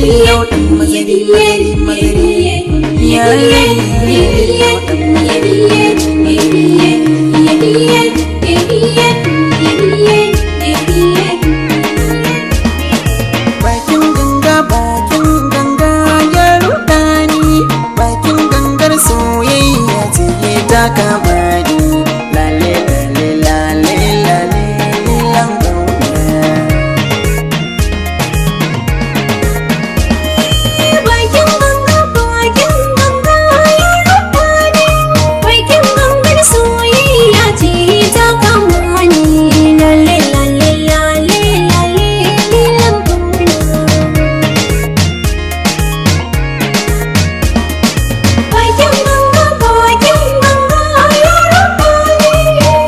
Lilo ɗan mazari mazari mazari. Ya lilo ɗan mazari. Bakin ganga, bakin ganga ya ruɗa ni, bakin gangar soyayya ce ta kama ni. Lale lale lale lale lilan gauna. Bakin ganga, bakin ganga ya ruɗa ni, bakin gangar soyayya ce ta kama ni. Lalle lalle lalle lalle lilan kauna. Bakin ganga, bakin ganga ya ruɗa ni,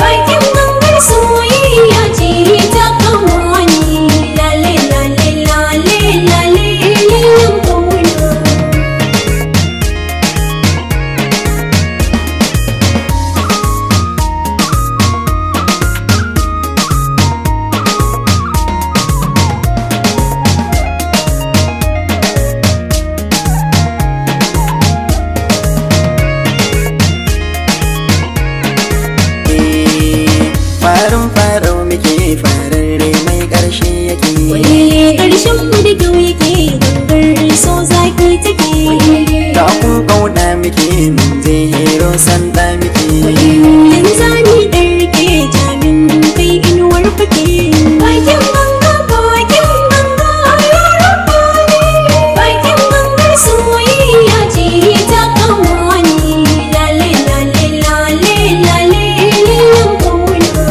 bakin gangar soyayya ce ta kama ni. Lalle lalle lalle lalle lilan kauna. Farin farau muke, fararre mai ƙarshe yake. Walele ƙarshen mu da kyau yake, gangar so zaki take. Ta kun kauna muke, mun je hero sanda muke. Linzami ɗan rike jamin kai inuwar fake. Bakin ganga, bakin ganga ya ruɓa ni, bakin gangar soyayya ce ta kama ni. Lale lale lale lale lilan kauna.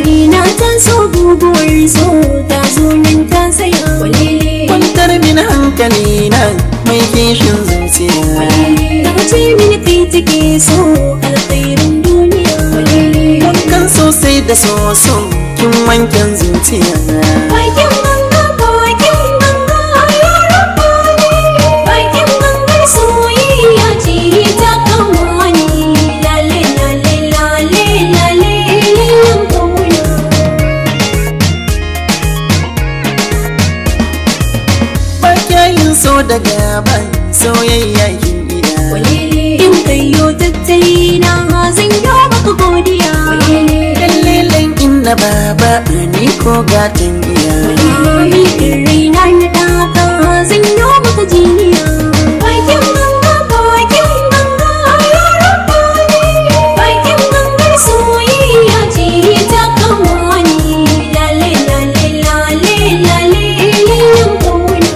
Rina ta so guguwar so ta zo nan ta tsaya. Kwantar min hankali na mai kishin zuciya. Daga ce mini kai take so alkhairin duniya. Wankan sosai da soso kin wanken zuciya. Bakin ganga, bakin ganga ya ruɓa ni, bakin gangar soyayya ce ta kama ni. Lale lale lale lale lilan kauna. Bakin so da gaban soyayya kin iya. In kayo tattali na zan yi maka godiya. Dalilan inna baba ni ko gatan iya. Milkin raina na ɗaka zan yi maka jiniya. Bakin ganga, bakin ganga ya ruɓa ni, bakin gangar soyayya ce ta kama ni. Lale lale lale lale lilan kauna.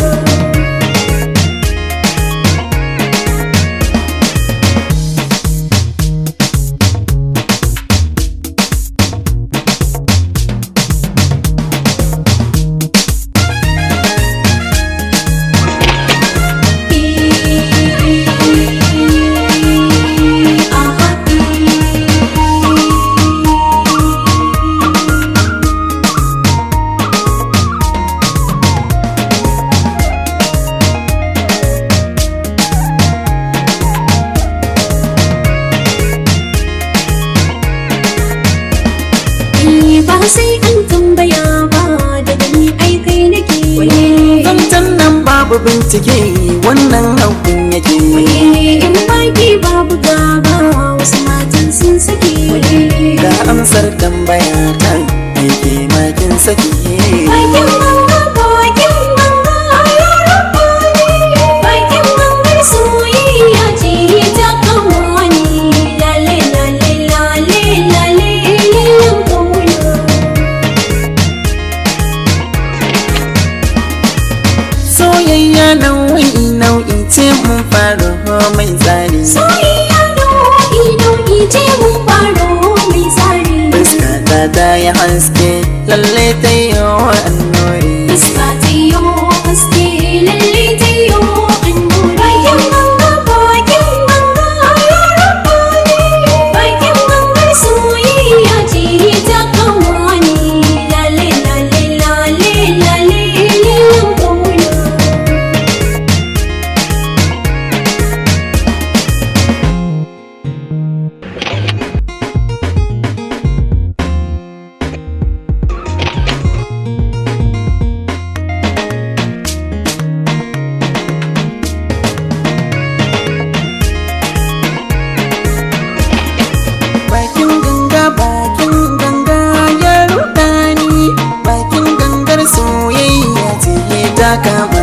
Ba sai an tambaya ba, daga ni ai kai nake. Zancen nan babu bincike, wannan haukun yake. In baki babu gaba, wasu matan sun sake. Ga amsar tambaya ta aiki makin saki. Bakin ganga, bakin ganga ya ruɓa ni, bakin gangar soyayya ce ta kama ni. Lale lale lale lale lilan kauna. Soyayya nau'i nau'i ce, mun fara mai tsari. Soyayya nau'i nau'i ce, mun faro mai tsari. Fuska ta ta yi haske, lalle ta yi wa annuri. Fuska ta yi haske, lalle ta yi annuri. Bakin ganga, bakin ganga ya ruɓa ni, bakin gangar soyayya ce ta kama ni. Lale lale lale lale lilan kauna. kama.